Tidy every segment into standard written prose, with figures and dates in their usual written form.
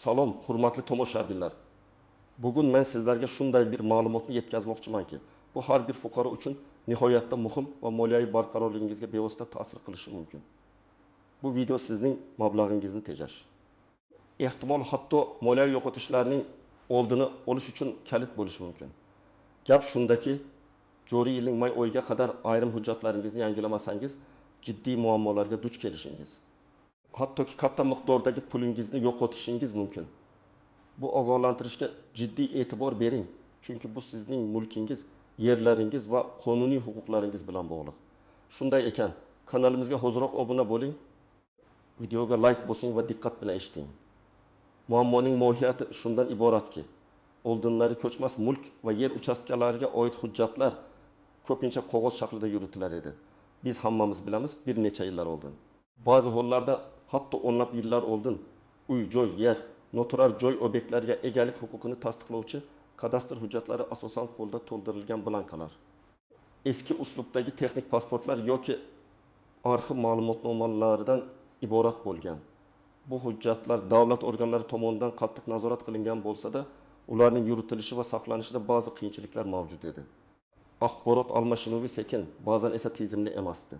Salom, hurmatli tomoshabinlar. Bugun men sizlarga shunday bir ma'lumotni yetkazmoqchimanki, bu har bir fuqaro uchun nihoyatda muhim va moliyaviy barqarorligingizga bevosita ta'sir qilishi mumkin. Bu video sizning mablag'ingizni tejash, ehtimol hatto moliyaviy yo'qotishlarning oldini olish uchun kalit bo'lishi mumkin. Gap shundaki, joriy yilning may oyiga qadar ayrim hujjatlaringizni yangilamasangiz, jiddiy muammolarga duch kelishingiz, hattoki katta miqdordagi pulingizni yo'qotishingiz mumkin. Bu ogohlantirishga jiddiy e'tibor bering, chunki bu sizning mulkingiz, yerlaringiz va qonuniy huquqlaringiz bilan bog'liq. Shunday ekan, kanalimizga hoziroq obuna bo'ling, videoga like bosing va diqqat bilan eshiting. Muammoning mohiyati shundan iboratki, oldinlari ko'chmas mulk va yer uchastkalariga oid hujjatlar ko'pincha qog'oz shaklida yuritilar edi. Biz hammamiz bilamiz, bir necha yillar oldin. Ba'zi hollarda hatto o'nlab yillar oldin uy, joy, yer, noturar joy obyektlariga egalik huquqini tasdiqlovchi kadastr hujjatlari asosan qo'lda to'ldirilgan blankalar, eski uslubdagi texnik pasportlar yoki arxiv ma'lumotnomalaridan iborat bo'lgan. Bu hujjatlar davlat organlari tomonidan qattiq nazorat qilingan bo'lsa-da, ularning yuritilishi va saqlanishida ba'zi qiyinchiliklar mavjud edi. Axborot almashinuvi sekin, ba'zan esa tizimli emasdi.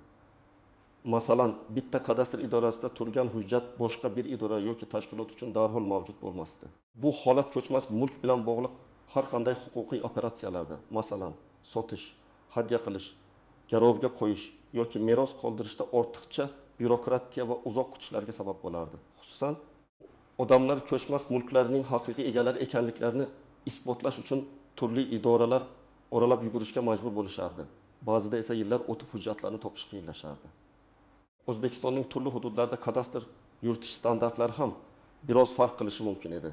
Masalan, bitta kadastr idorasida turgan hujjat boshqa bir idora yoki tashkilot uchun darhol mavjud bo'lmasdi. Bu holat ko'chmas mulk bilan bog'liq har qanday huquqiy operatsiyalarda, masalan, sotish, hadya qilish, garovga qo'yish yoki meros qoldirishda ortiqcha byurokratiya va uzoq kutishlarga sabab bo'lardi. Xususan, odamlar ko'chmas mulklarning haqiqiy egalari ekanliklarini isbotlash uchun turli idoralar oralab yugurishga majbur bo'lishardi. Ba'zida esa yillar o'tib hujjatlarni topish qiyinlashardi. O'zbekistonning turli hududlarida kadastr yuritish standartlari ham biroz farq qilishi mumkin edi.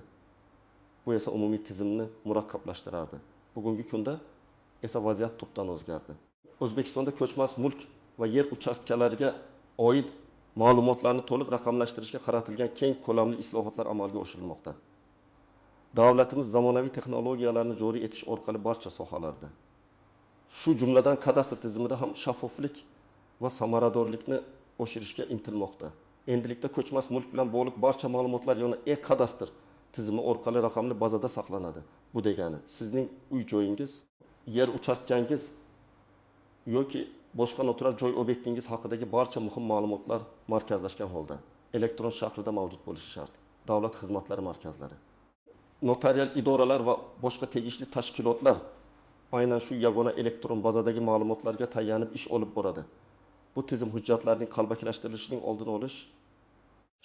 Bu esa umumiy tizimni murakkablashtirardi. Bugungi kunda esa vaziyat tubdan o'zgardi. O'zbekistonda ko'chmas mulk va yer uchastkalariga oid ma'lumotlarni to'liq raqamlashtirishga qaratilgan keng ko'lamli islohotlar amalga oshirilmoqda. Davlatimiz zamonaviy texnologiyalarni joriy etish orqali barcha sohalarda, shu jumladan kadastr tizimida ham shaffoflik va samaradorlikni oshirishga intilmoqda. Endilikda ko'chmas mulk bilan bog'liq barcha ma'lumotlar yana e-kadastr tizimi orqali raqamli bazada saqlanadi. Bu degani sizning uy joyingiz, yer uchastkangiz yoki boshqa noturar joy obyektingiz haqidagi barcha muhim ma'lumotlar markazlashgan holda elektron shaklida mavjud bo'lishi shart. Davlat xizmatlari markazlari, notarial idoralar va boshqa tegishli tashkilotlar aynan shu yagona elektron bazadagi ma'lumotlarga tayanib ish olib boradi. Bu tizim hujjatlarning qalbakilashtirilishining oldini olish,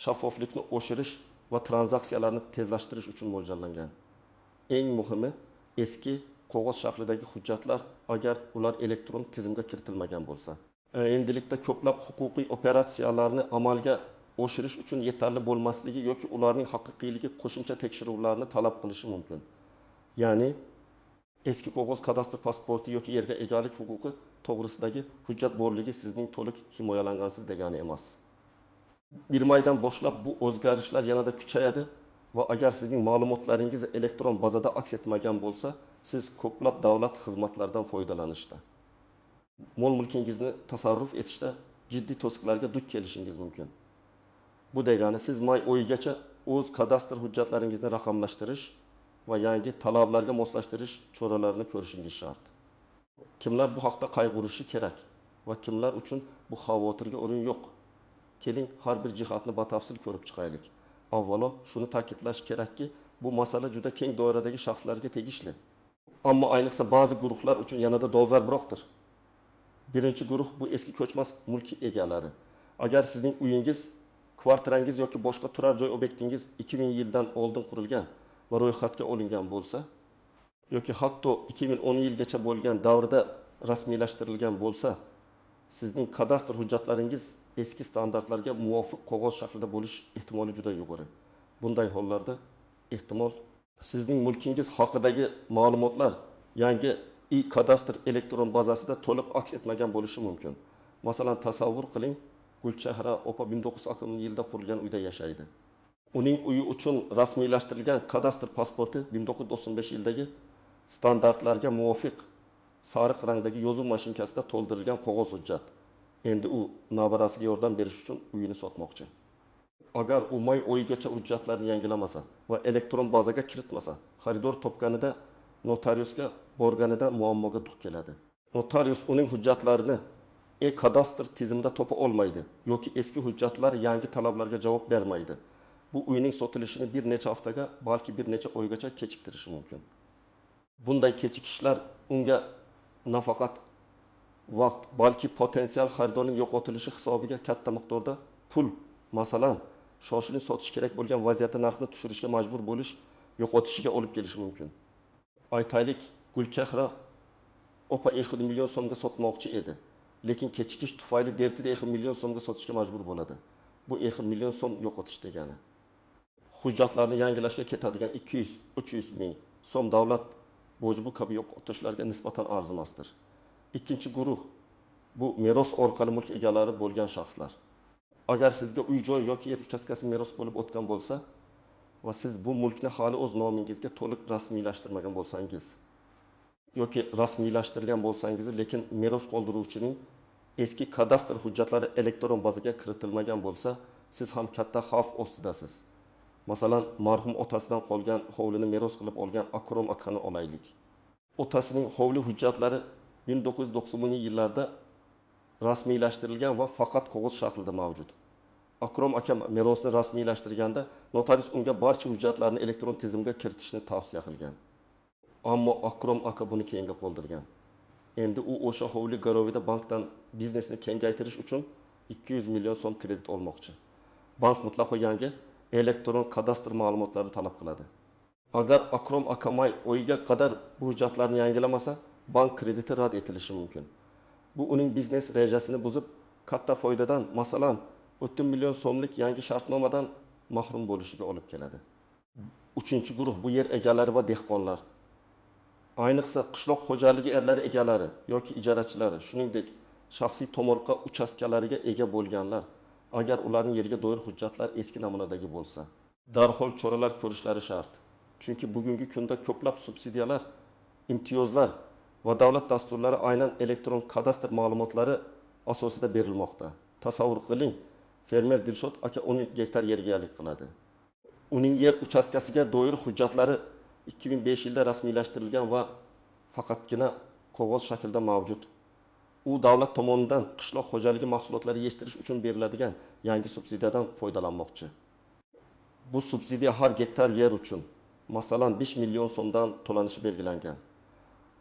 shaffoflikni oshirish va tranzaksiyalarni tezlashtirish uchun mo'ljallangan. Eng muhimi, eski qog'oz shaklidagi hujjatlar agar ular elektron tizimga kiritilmagan bo'lsa, endilikda ko'plab huquqiy operatsiyalarni amalga oshirish uchun yetarli bo'lmasligi yoki ularning haqiqiyligi qo'shimcha tekshiruvlarni talab qilishi mumkin. Ya'ni eski qog'oz kadastr pasporti yoki yerga egalik huquqi to'g'risidagi hujjat borligi sizning to'liq himoyalangansiz degani emas. 1 maydan boshlab bu o'zgarishlar yanada kuchayadi va agar sizning ma'lumotlaringiz elektron bazada aks etmagan bo'lsa, siz ko'plab davlat xizmatlaridan foydalanishda, mol-mulkingizni tasarruf etishda jiddiy to'siqlarga duch kelishingiz mumkin. Bu degani siz may oyigacha o'z kadastr hujjatlaringizni raqamlashtirish va yangi talablarga moslashtirish choralarini ko'rishingiz shart. Kimlar bu haqda qayg'urishi kerak va kimlar uchun bu xavotirga o'rin yo'q? Keling, har bir jihatni batafsil ko'rib chiqaylik. Avvalo shuni ta'kidlash kerakki, bu masala juda keng doiradagi shaxslarga tegishli. Ammo ayniqsa ba'zi guruhlar uchun yanada dolzarbroqdir. Birinchi guruh bu eski ko'chmas mulk egalari. Agar sizning uyingiz, kvartirangiz yoki boshqa turar joy obyektingiz 2000 yildan oldin qurilgan va ro'yxatga olingan bo'lsa yoki hatto 2010 yilgacha bo'lgan davrda rasmiylashtirilgan bo'lsa, sizning kadastr hujjatlaringiz eski standartlarga muvofiq qog'oz shaklida bo'lish ehtimoli juda yuqori. Bunday hollarda ehtimol sizning mulkingiz haqidagi ma'lumotlar yangi e-kadastr elektron bazasida to'liq aks etmagan bo'lishi mumkin. Masalan, tasavvur qiling, Gulchehra opa 1960 yilda qurilgan uyda yashaydi. Uning uyi uchun rasmiylashtirilgan kadastr pasporti 1995 yildagi standartlarga muvofiq sariq rangdagi yozuv mashinkasida to'ldirilgan qog'oz hujjat. Endi u nabirasiga yordam berish uchun uyini sotmoqchi. Agar u may oyigacha hujjatlarni yangilamasa va elektron bazaga kiritmasa, xaridor topganida notariusga borganida muammoga duch keladi. Notarius uning hujjatlarini e-kadastr tizimida topa olmaydi yoki eski hujjatlar yangi talablarga javob bermaydi. Bu uyning sotilishini bir necha haftaga, balki bir necha oygacha kechiktirishi mumkin. Bunday kechikishlar unga nafaqat vaqt, balki potensial xaridorning yo'qotilishi hisobiga katta miqdorda pul, masalan, shoshilinch sotish kerak bo'lgan vaziyatda narxni tushirishga majbur bo'lish yo'qotishiga olib kelishi mumkin. Aytaylik, Gulchehra opa 2 million so'mga sotmoqchi edi, lekin kechikish tufayli 4,5 million so'mga sotishga majbur bo'ladi. Bu 2 million so'm yo'qotish degani. Hujjatlarni yangilashga ketadigan 200-300 ming so'm davlat boji bu kabi yo'qotishlarga nisbatan arzimasdir. Ikkinchi guruh bu meros orqali mulk egalari bo'lgan shaxslar. Agar sizga uy-joy yoki yer uchastkasi meros bo'lib o'tgan bo'lsa va siz bu mulkni hali o'z nomingizga to'liq rasmiylashtirmagan bo'lsangiz yoki rasmiylashtirgan bo'lsangiz, lekin meros qoldiruvchining eski kadastr hujjatlari elektron bazaga kiritilmagan bo'lsa, siz ham katta xavf ostidasiz. Masalan, marhum otasidan qolgan hovlini meros qilib olgan Akrom akani olaylik. Otasining hovli hujjatlari 1990-yillarda rasmiylashtirilgan va faqat qog'oz shaklida mavjud. Akrom aka merosni rasmiylashtirganda notarius unga barcha hujjatlarni elektron tizimga kiritishni tavsiya qilgan. Ammo Akrom aka buni keyinga qoldirgan. Endi u o'sha hovli garovida bankdan biznesini kengaytirish uchun 200 million so'm kredit olmoqchi. Bank mutlaqo yangi elektron kadastr ma'lumotlarini talab qiladi. Agar Akrom aka may oyiga qadar bu hujjatlarni yangilamasa, bank krediti rad etilishi mumkin. Bu uning biznes rejasini buzib, katta foydadan, masalan, 30 million so'mlik yangi shartnomadan mahrum bo'lishiga olib keladi. Uchinchi guruh bu yer egalari va dehqonlar. Ayniqsa qishloq xo'jaligi yerlari egalari yoki ijarachilari, shuningdek shaxsiy tomorqa uchastkalariga ega bo'lganlar, agar ularning yerga doir hujjatlar eski namunadagi bo'lsa, darhol choralar ko'rishlari shart. Chunki bugungi kunda ko'plab subsidiyalar, imtiyozlar va davlat dasturlari aynan elektron kadastr ma'lumotlari asosida berilmoqda. Tasavvur qiling, fermer Dilshod aka 10 gektar yerga egalik qiladi. Uning yer uchastkasiga doir hujjatlari 2005 yilda rasmiylashtirilgan va faqatgina qog'oz shaklida mavjud. U davlat tomonidan qishloq xo'jaligi mahsulotlari yetishtirish uchun beriladigan yangi subsidiyadan foydalanmoqchi. Bu subsidiya har gektar yer uchun, masalan, 5 million so'mdan to'lanishi belgilangan.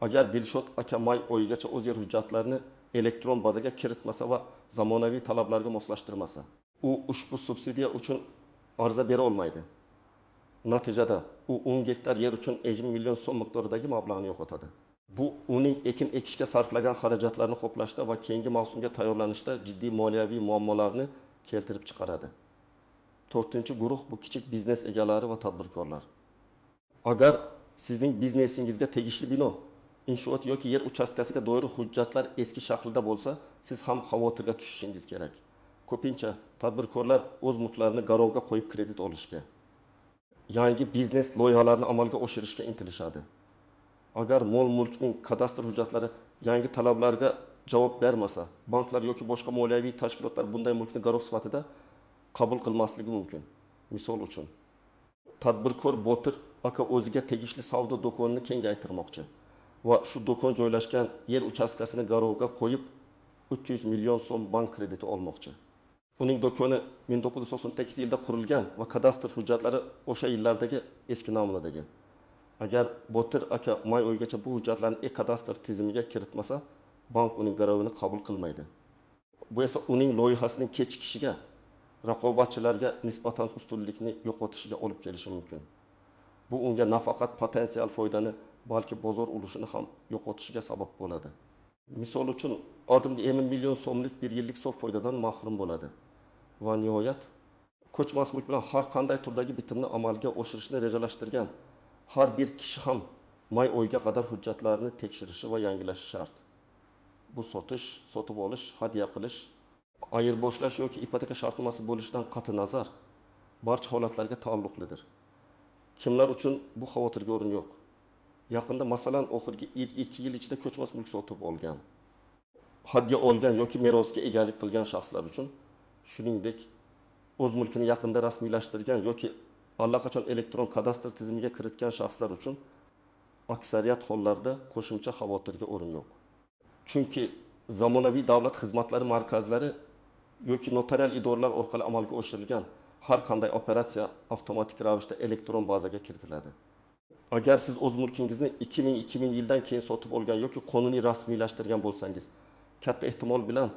Agar Dilshod aka may oyigacha o'z yer hujjatlarini elektron bazaga kiritmasa va zamonaviy talablarga moslashtirmasa, u ushbu subsidiya uchun arza bera olmaydi. Natijada u 10 gektar yer uchun 50 million so'm miqdoridagi mablag'ni yo'qotadi. Bu uning ekin ekishga sarflagan xarajatlarini qoplashda va keyingi mavsumga tayyorlanishda jiddiy moliyaviy muammolarni keltirib chiqaradi. To'rtinchi guruh bu kichik biznes egalari va tadbirkorlar. Agar sizning biznesingizga tegishli bino, inshoot yoki yer uchastkasiga doir hujjatlar eski shaklda bo'lsa, siz ham xavotirga tushishingiz kerak. Ko'pincha tadbirkorlar o'z mulklarini garovga qo'yib kredit olishga, yangi biznes loyihalarini amalga oshirishga intilishadi. Agar mol-mulkning kadastr hujjatlari yangi talablarga javob bermasa, banklar yoki boshqa moliyaviy tashkilotlar bunday mulkni garov sifatida qabul qilmasligi mumkin. Misol uchun, tadbirkor Botir aka o'ziga tegishli savdo do'konini kengaytirmoqchi va shu do'kon joylashgan yer uchastkasini garovga qo'yib 300 million so'm bank krediti olmoqchi. Uning do'koni 1998 yilda qurilgan va kadastr hujjatlari o'sha yillardagi eski namunadagi. Agar Botir aka may oyigacha bu hujjatlarni e-kadastr tizimiga kiritmasa, bank uning garovini qabul qilmaydi. Bu esa uning loyihasining kechikishiga, raqobatchilarga nisbatan ustunlikni yo'qotishiga olib kelishi mumkin. Bu unga nafaqat potensial foydani, balki bozor ulushini ham yo'qotishiga sabab bo'ladi. Misol uchun, 6,5 million so'mlik bir yillik sof foydadan mahrum bo'ladi. Va nihoyat, ko'chmas mulk bilan har qanday turdagi bitimni amalga oshirishni rejalashtirgan har bir kishi ham may oyiga qadar hujjatlarni tekshirishi va yangilashi shart. Bu sotish, sotib olish, hadya qilish, ayirboshlash yoki ipoteka shartnomasi bo'lishidan qat'i nazar barcha holatlarga taalluqlidir. Kimlar uchun bu xavotirga o'rin yo'q? Yaqinda, masalan, oxirgi 2 yil ichida ko'chmas mulk sotib olgan, hadya olgan yoki merosga egalik qilgan shaxslar uchun, shuningdek, O'z mulkini yaqinda rasmiylashtirgan yoki allaqachon elektron kadastr tizimiga kiritgan shaxslar uchun aksariyat hollarda qo'shimcha xavotirga o'rin yo'q. Chunki zamonaviy davlat xizmatlari markazlari yoki notarial idoralar orqali amalga oshirilgan har qanday operatsiya avtomatik ravishda elektron bazaga kiritiladi. Agar siz o'z mulkingizni 2000 yildan keyin sotib olgan yoki qonuniy rasmiylashtirgan bo'lsangiz, katta ehtimol bilan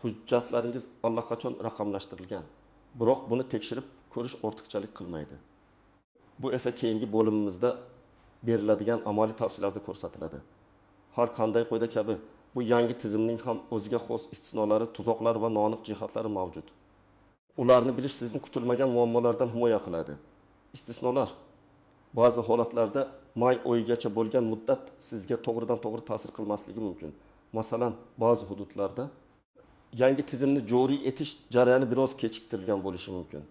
hujjatlaringiz allaqachon raqamlashtirilgan. Biroq buni tekshirib ko'rish ortiqchalik qilmaydi. Bu esa keyingi bo'limimizda beriladigan amaliy tavsiyalarda ko'rsatiladi. Har qanday qoida kabi bu yangi tizimning ham o'ziga xos istisnolari, tuzoqlar va noaniq jihatlari mavjud. Ularni bilish sizni kutilmagan muammolardan himoya qiladi. Istisnolar: ba'zi holatlarda may oyigacha bo'lgan muddat sizga to'g'ridan-to'g'ri ta'sir qilmasligi mumkin. Masalan, ba'zi hududlarda yangi tizimni joriy etish jarayoni biroz kechiktirilgan bo'lishi mumkin.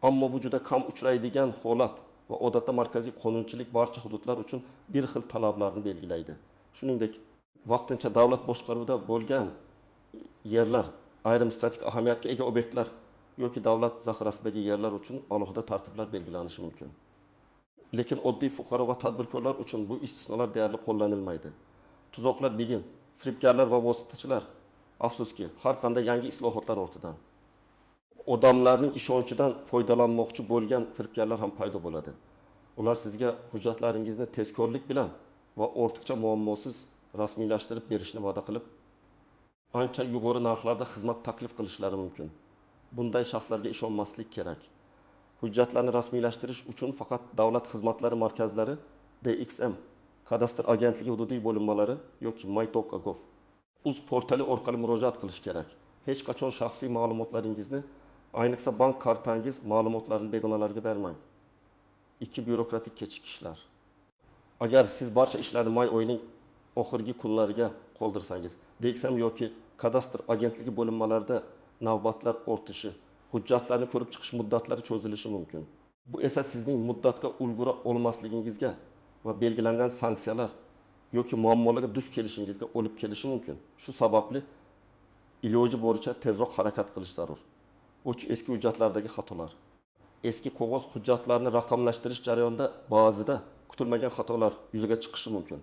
Ammo bu juda kam uchraydigan holat va odatda markaziy qonunchilik barcha hududlar uchun bir xil talablarni belgilaydi. Shuningdek, vaqtincha davlat boshqaruvida bo'lgan yerlar, ayrim strategik ahamiyatga ega obyektlar yoki davlat zaxirasidagi yerlar uchun alohida tartiblar belgilanishi mumkin. Lekin oddiy fuqaro va tadbirkorlar uchun bu istisnolar deyarli qo'llanilmaydi. Tuzoqlar begin, firibgarlar va vositachilar, afsuski, har qanday yangi islohotlar ortidan odamlarning ishonchidan foydalanmoqchi bo'lgan firibgarlar ham paydo bo'ladi. Ular sizga hujjatlaringizni tezkorlik bilan va ortiqcha muammosiz rasmiylashtirib berishni va'da qilib, ancha yuqori narxlarda xizmat taklif qilishlari mumkin. Bunday shaxslarga ishonmaslik kerak. Hujjatlarni rasmiylashtirish uchun faqat davlat xizmatlari markazlari, DXM, kadastr agentligi hududiy bo'linmalari yoki my.gov uz portali orqali murojaat qilish kerak. Hech qachon shaxsiy ma'lumotlaringizni, ayniqsa bank kartangiz ma'lumotlarini begonalarga bermang. 2. Byurokratik kechikishlar. Agar siz barcha ishlarni may oyining oxirgi kunlariga qoldirsangiz, DXM yoki kadastr agentligi bo'linmalarida navbatlar ortishi, hujjatlarni ko'rib chiqish muddatlari cho'zilishi mumkin. Bu esa sizning muddatga ulgura olmasligingizga va belgilangan sanksiyalar yoki muammolarga duch kelishingizga olib kelishi mumkin. Shu sababli iloji boricha tezroq harakat qilish zarur. 3. Eski hujjatlardagi xatolar. Eski qog'oz hujjatlarni raqamlashtirish jarayonida ba'zida kutilmagan xatolar yuzaga chiqishi mumkin.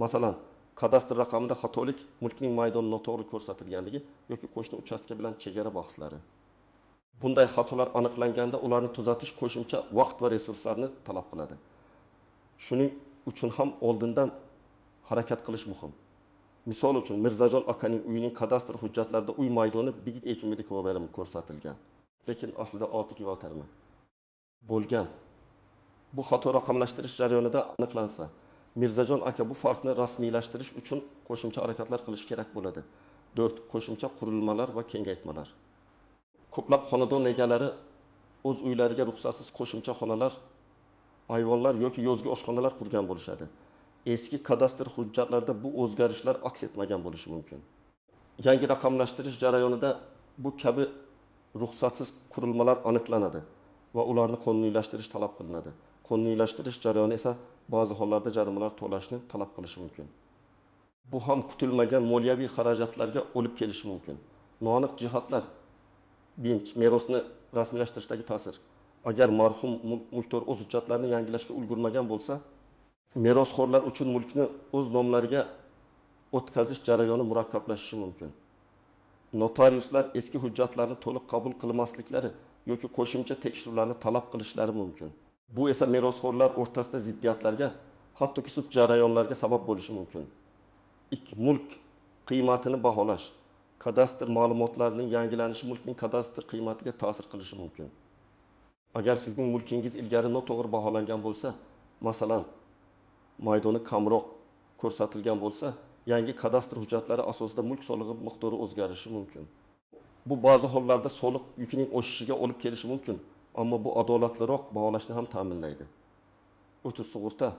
Masalan, kadastr raqamida xatolik, mulkning maydoni noto'g'ri ko'rsatilganligi yoki qo'shni uchastka bilan chegara bahslari. Bunday xatolar aniqlanganda ularni tuzatish qo'shimcha vaqt va resurslarni talab qiladi. Shuning uchun ham oldindan harakat qilish muhim. Misol uchun, Mirzajon akaning uyining kadastr hujjatlarida uy maydoni 1.2 ko'rsatilgan, lekin aslida 6.2 bo'lgan. Bu xato raqamlashtirish jarayonida aniqlansa, Mirzajon aka bu farqni rasmiylashtirish uchun qo'shimcha harakatlar qilish kerak bo'ladi. 4. Qo'shimcha qurilmalar va kengaytmalar. Ko'plab xonadon egalari o'z uylariga ruxsatsiz qo'shimcha xonalar, ayvonlar yoki yozgi oshxonalar qurgan bo'lishadi. Eski kadastr hujjatlarida bu o'zgarishlar aks etmagan bo'lishi mumkin. Yangi raqamlashtirish jarayonida bu kabi ruxsatsiz qurilmalar aniqlanadi va ularni qonuniylashtirish talab qilinadi. Qonuniylashtirish jarayoni esa ba'zi hollarda jarimalar to'lashni talab qilishi mumkin. Bu ham kutilmagan moliyaviy xarajatlarga olib kelishi mumkin. Noaniq jihatlar. 1. Merosni rasmiylashtirishdagi ta'sir. Agar marhum mulkdor o'z hujjatlarini yangilashga ulgurmagan bo'lsa, merosxo'rlar uchun mulkni o'z nomlariga o'tkazish jarayoni murakkablashishi mumkin. Notariuslar eski hujjatlarni to'liq qabul qilmasliklari yoki qo'shimcha tekshiruvlarni talab qilishlari mumkin. Bu esa merosxo'rlar o'rtasida ziddiyatlarga, hattoki sud jarayonlariga sabab bo'lishi mumkin. 2. Mulk qiymatini baholash. Kadastr ma'lumotlarining yangilanishi mulkning kadastr qiymatiga ta'sir qilishi mumkin. Agar sizning mulkingiz ilgari noto'g'ri baholangan bo'lsa, masalan, maydoni kamroq ko'rsatilgan bo'lsa, yangi kadastr hujjatlari asosida mulk solig'i miqdori o'zgarishi mumkin. Bu ba'zi hollarda soliq yukining oshishiga olib kelishi mumkin, ammo bu adolatliroq baholashni ham ta'minlaydi. 3. Sug'urta.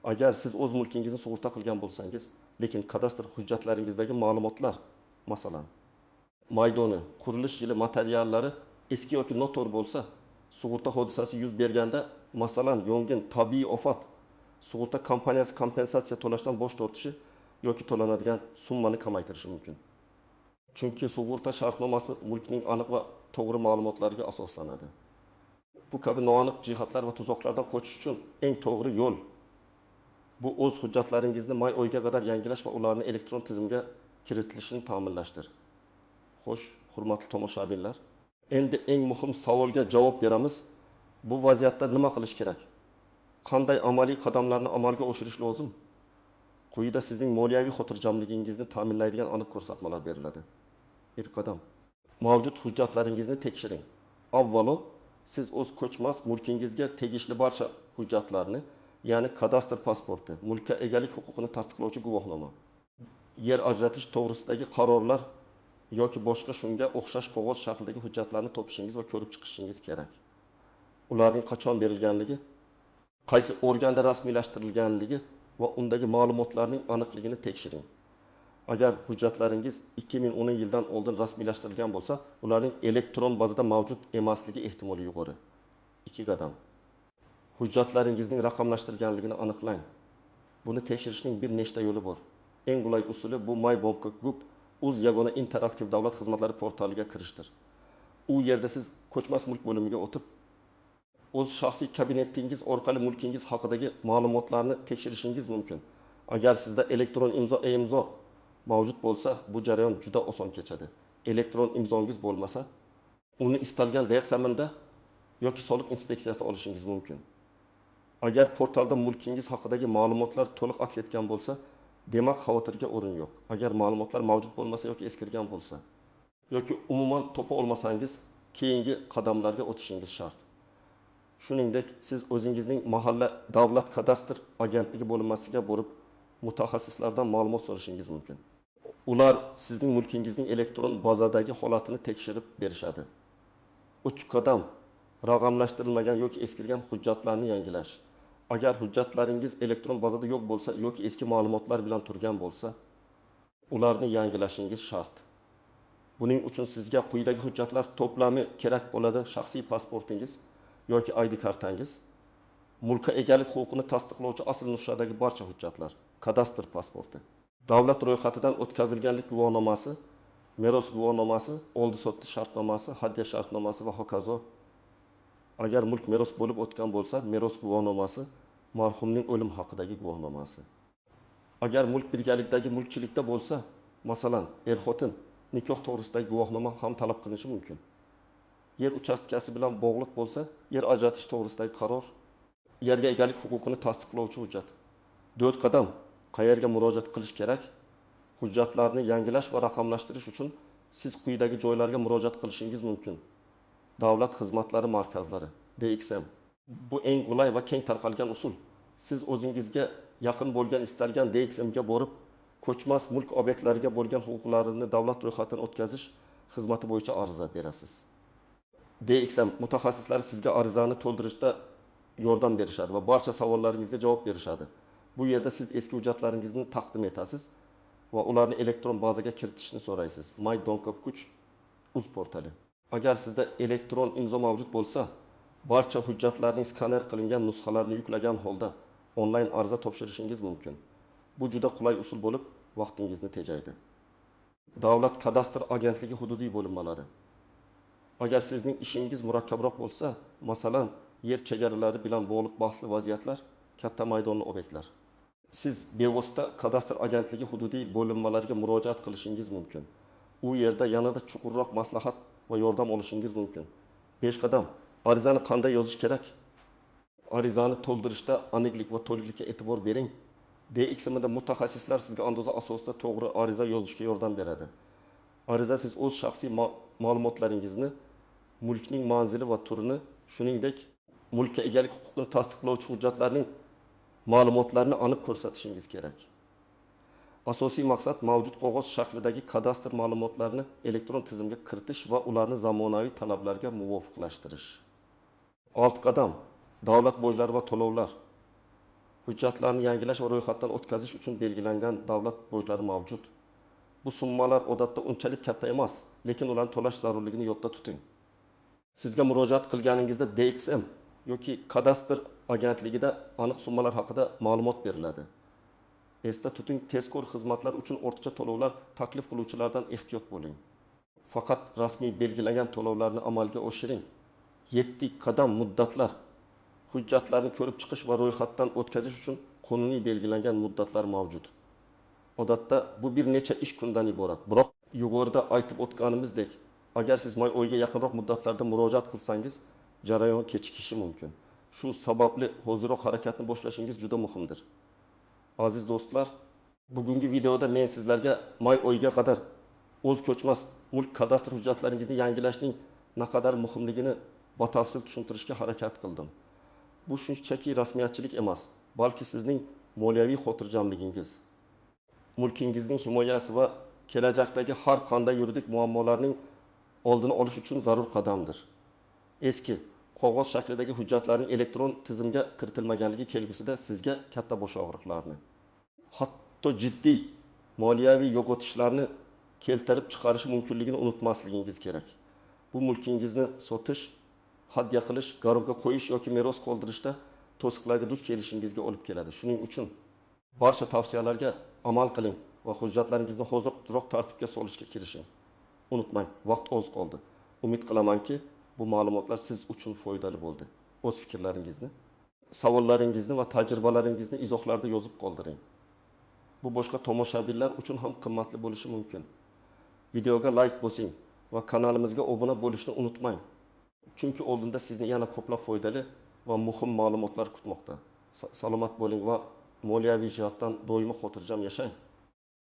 Agar siz o'z mulkingizni sug'urta qilgan bo'lsangiz, lekin kadastr hujjatlaringizdagi ma'lumotlar, masalan, maydoni, qurilish yili materiallari eski yoki noto'g'ri bo'lsa, sug'urta hodisasi yuz berganda, masalan, yong'in, tabiiy ofat, sug'urta kompaniyasi kompensatsiya to'lashdan bosh tortishi yoki to'lanadigan summani kamaytirishi mumkin. Chunki sug'urta shartnomasi mulkning aniq va to'g'ri ma'lumotlarga asoslanadi. Bu kabi noaniq jihatlar va tuzoqlardan qochish uchun eng to'g'ri yo'l bu o'z hujjatlaringizni may oyiga qadar yangilash va ularni elektron tizimga kiritilishini ta'minlashdir. Xo'sh, hurmatli tomoshabinlar, endi eng muhim savolga javob beramiz. Bu vaziyatda nima qilish kerak? Qanday amaliy qadamlarni amalga oshirish lozim? Quyida sizning moliyaviy xotirjamligingizni ta'minlaydigan aniq ko'rsatmalar beriladi. Bir qadam. Mavjud hujjatlaringizni tekshiring. Avvalo siz o'z ko'chmas mulkingizga tegishli barcha hujjatlarni, ya'ni kadastr pasporti, mulkka egalik huquqini tasdiqlovchi guvohnoma, yer ajratish to'g'risidagi qarorlar yoki boshqa shunga o'xshash qog'oz shaklidagi hujjatlarni topishingiz va ko'rib chiqishingiz kerak. Ularning qachon berilganligi, qaysi organda rasmiylashtirilganligi va undagi ma'lumotlarning aniqligini tekshiring. Agar hujjatlaringiz 2010 yildan oldin rasmiylashtirilgan bo'lsa, ularning elektron bazada mavjud emasligi ehtimoli yuqori. Ikki qadam. Hujjatlaringizning raqamlashtirilganligini aniqlang. Buni tekshirishning bir nechta yo'li bor. Eng qulay usuli bu my.gov.uz yagona interaktiv davlat xizmatlari portaliga kirishdir. U yerda siz ko'chmas mulk bo'limiga o'tib, o'z shaxsiy kabinetingiz orqali mulkingiz haqidagi ma'lumotlarni tekshirishingiz mumkin. Agar sizda elektron imzo, e-imzo mavjud bo'lsa, bu jarayon juda oson kechadi. Elektron imzongiz bo'lmasa, uni istalgan DXMda yoki soliq inspeksiyasida olishingiz mumkin. Agar portalda mulkingiz haqidagi ma'lumotlar to'liq aks etgan bo'lsa, demak xavotirga o'rin yo'q. Agar ma'lumotlar mavjud bo'lmasa yoki eskirgan bo'lsa yoki umuman topa olmasangiz, keyingi qadamlarga o'tishingiz shart. Shuningdek, siz o'zingizning mahalla davlat kadastr agentligi bo'linmasiga borib, mutaxassislardan ma'lumot so'rashingiz mumkin. Ular sizning mulkingizning elektron bazadagi holatini tekshirib berishadi. Uch qadam. Raqamlashtirilmagan yoki eskirgan hujjatlarni yangilash. Agar hujjatlaringiz elektron bazada yo'q bo'lsa yoki eski ma'lumotlar bilan turgan bo'lsa, ularni yangilashingiz shart. Buning uchun sizga quyidagi hujjatlar to'plami kerak bo'ladi: shaxsiy pasportingiz yoki ID kartangiz, mulkka egalik huquqini tasdiqlovchi asl nusxadagi barcha hujjatlar, kadastr pasporti, davlat ro'yxatidan o'tkazilganlik guvohnomasi, meros guvohnomasi, oldi-sotdi shartnomasi, hadya shartnomasi va hokazo. Agar mulk meros bo'lib o'tgan bo'lsa, meros guvohnomasi, marhumning o'lim haqidagi guvohnomasi. Agar mulk birgalikdagi mulkchilikda bo'lsa, masalan, er-xotin nikoh to'g'risidagi guvohnoma ham talab qilinishi mumkin. Yer uchastkasi bilan bog'liq bo'lsa, yer ajratish to'g'risidagi qaror, yerga egalik huquqini tasdiqlovchi hujjat. To'rt qadam. Qayerga murojaat qilish kerak? Hujjatlarni yangilash va raqamlashtirish uchun siz quyidagi joylarga murojaat qilishingiz mumkin. Davlat xizmatlari markazlari, DXM. Bu eng qulay va keng tarqalgan usul. Siz o'zingizga yaqin bo'lgan istalgan DXMga borib, ko'chmas mulk obyektlariga bo'lgan huquqlarini davlat ro'yxatidan o'tkazish xizmati bo'yicha ariza berasiz. DXM mutaxassislari sizga arizani to'ldirishda yordam berishadi va barcha savollaringizga javob berishadi. Bu yerda siz eski hujjatlaringizni taqdim etasiz va ularni elektron bazaga kiritishni so'raysiz. My.gov.uz portali. Agar sizda elektron imzo mavjud bo'lsa, barcha hujjatlarning skaner qilingan nusxalarini yuklagan holda onlayn ariza topshirishingiz mumkin. Bu juda qulay usul bo'lib, vaqtingizni tejaydi. Davlat kadastr agentligi hududiy bo'linmalari. Agar sizning ishingiz murakkabroq bo'lsa, masalan, yer chegaralari bilan bog'liq bahsli vaziyatlar, katta maydonli obyektlar, siz bevosita kadastr agentligi hududiy bo'linmalariga murojaat qilishingiz mumkin. U yerda yanada chuqurroq maslahat va yordam olishingiz mumkin. 5 qadam. Arizani qanday yozish kerak? Arizani to'ldirishda aniqlik va to'liqlikka e'tibor bering. DXMda mutaxassislar sizga andoza asosida to'g'ri ariza yozishga yordam beradi. Ariza siz o'z shaxsiy ma'lumotlaringizni, mulkning manzili va turini, shuningdek, mulkka egalik huquqini tasdiqlovchi hujjatlarning ma'lumotlarini aniq ko'rsatishingiz kerak. Asosiy maqsad mavjud qog'oz shaklidagi kadastr ma'lumotlarini elektron tizimga kiritish va ularni zamonaviy talablarga muvofiqlashtirish. Olti qadam. Davlat bojlari va to'lovlar. Hujjatlarni yangilash va ro'yxatdan o'tkazish uchun belgilangan davlat bojlari mavjud. Bu summalar odatda unchalik katta emas, lekin ularni to'lash zarurligini yodda tuting. Sizga murojaat qilganingizda DXM yoki kadastr agentligida aniq summalar haqida ma'lumot beriladi. Esda tuting, tezkor xizmatlar uchun ortiqcha to'lovlar taklif qiluvchilardan ehtiyot bo'ling. Faqat rasmiy belgilangan to'lovlarni amalga oshiring. 7 qadam muddatlar. Hujjatlarni ko'rib chiqish va ro'yxatdan o'tkazish uchun qonuniy belgilangan muddatlar mavjud. Odatda bu bir necha ish kundan iborat. Biroq yuqorida aytib o'tganimizdek, agar siz may oyiga yaqinroq muddatlarda murojaat qilsangiz, jarayon kechikishi mumkin. Shu sababli hoziroq harakatni boshlashingiz juda muhimdir. Aziz do'stlar, bugungi videoda men sizlarga may oyiga qadar o'z ko'chmas mulk kadastr hujjatlaringizni yangilashning naqadar muhimligini batafsil tushuntirishga harakat qildim. Bu shunchaki rasmiyatchilik emas, balki sizning moliyaviy xotirjamligingiz, mulkingizning himoyasi va kelajakdagi har qanday yuridik muammolarning oldini olish uchun zarur qadamdir. Eski qog'oz shaklidagi hujjatlarning elektron tizimga kiritilmaganligi kelgusida sizga katta bosh og'riqlarni, hatto jiddiy moliyaviy yo'qotishlarni keltirib chiqarishi mumkinligini unutmasligingiz kerak. Bu mulkingizni sotish, hadya qilish, garovga qo'yish yoki meros qoldirishda to'siqlarga duch kelishingizga olib keladi. Shuning uchun barcha tavsiyalarga amal qiling va hujjatlaringizni hoziroq tartibga solishga kirishing. Unutmang, vaqt oz qoldi. Umid qilamanki, bu ma'lumotlar siz uchun foydali bo'ldi. O'z fikrlaringizni, savollaringizni va tajribalaringizni izohlarda yozib qoldiring. Bu boshqa tomoshabinlar uchun ham qimmatli bo'lishi mumkin. Videoga like bosing va kanalimizga obuna bo'lishni unutmang. Chunki oldinda sizni yana ko'plab foydali va muhim ma'lumotlar kutmoqda. Salomat bo'ling va moliyaviy jihatdan doimo xotirjam yashang.